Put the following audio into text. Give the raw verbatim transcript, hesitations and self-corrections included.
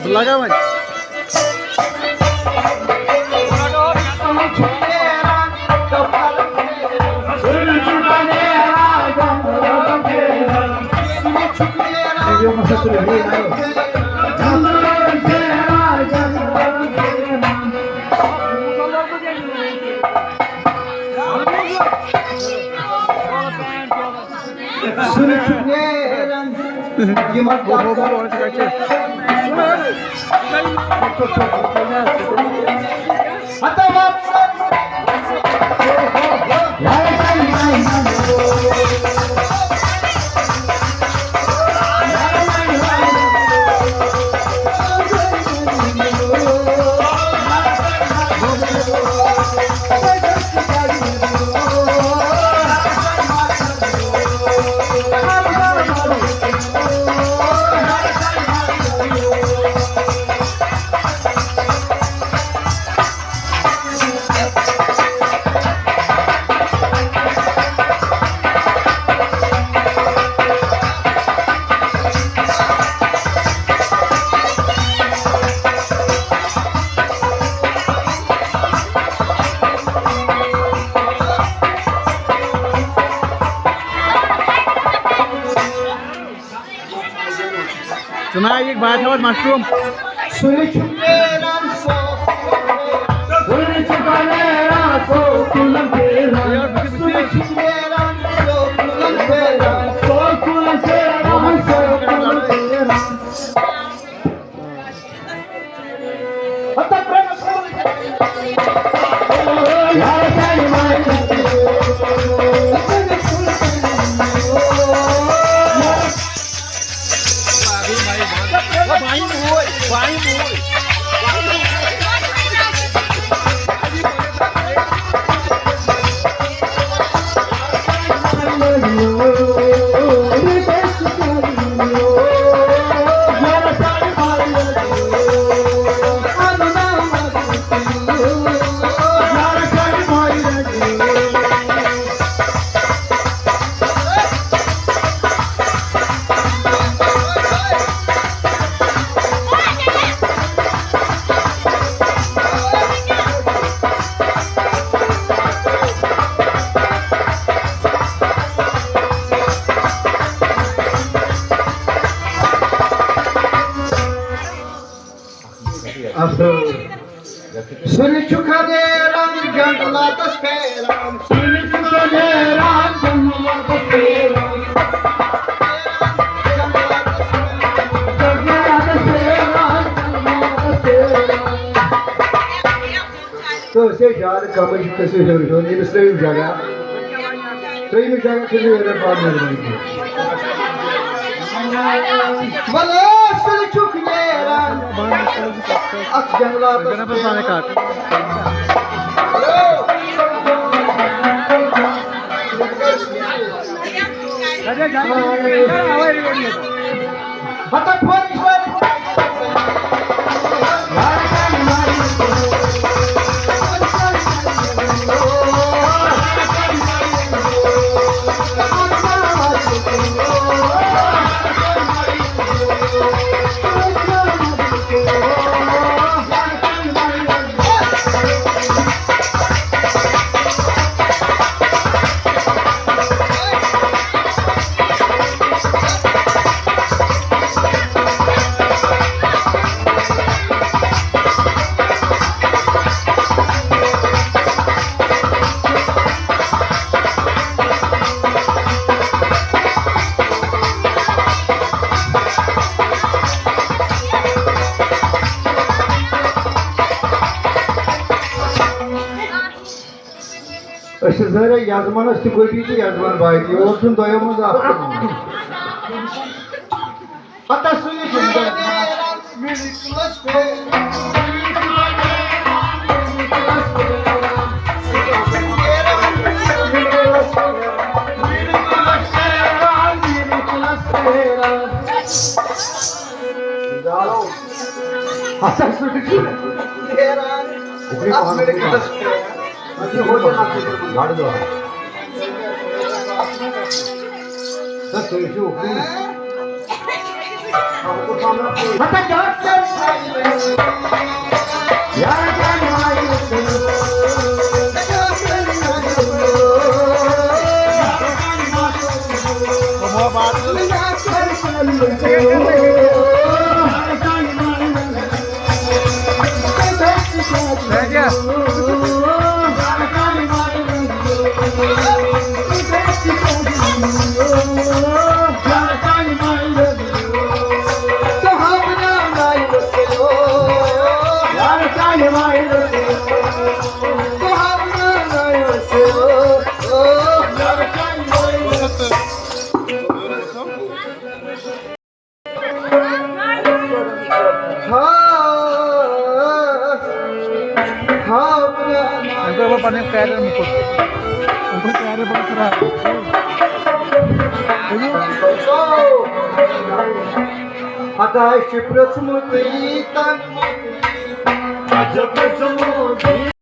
لگاوان۔ سُلہِ چھُ نیران یِمن دفترن۔ ہتو واتسن۔ ژٕ نا یِکھ، بہٕ ہا تھاوَتھ مشروٗم۔ سُلہِ چھُ نیران سُہ، سُلہِ چھُ نیران سُہ، سُلہِ چھُ نیران سُہ۔ اصل۔ سُلہِ چھُ خدیران جنگلاتس پھیران۔ سُلہِ چھُ خدیران جنگلاتس پھیران۔ جنگلاتس پھیران، جنگلاتس پھیران۔ تو اسے جان کمش کسی ہر ہر، یہ مسلم جگہ۔ ترٛیٚیِمہِ جایہِ کٔرِو یہِ رٮ۪تھ بعد مہربٲنی کٔرِتھ۔ وَلہٕ ٲسٕل چھُکھ نیران اَتھ جنٛگلاتَس پٮ۪ٹھ۔ چھِ ظٲہرے یزمانس تہِ گوٚبی تہٕ یزمان بایہِ تہِ۔ یور چھُنہٕ دۄیو منٛز اکھ تہِ۔ پتہ سُہ یہِ چھُ۔ ہسا سُہ تہِ چھُ۔ نیران۔ اَتھ مِنٹَس پٮ۪ٹھ۔ گاڑِ دِوان۔ تہٕ تُہۍ چھِو۔ ہسا ڈاکٹر۔ یارٕ جان مایوس۔ ہاں، ہاں، أمۍ کوٚر وۄنۍ پنٕنۍ career موٚکُر۔ أمۍ کوٚر career پنُن خراب۔ ہتا چھِ پرٛژھمُت یی تن۔ اچھا، پرٛژھمُت یی۔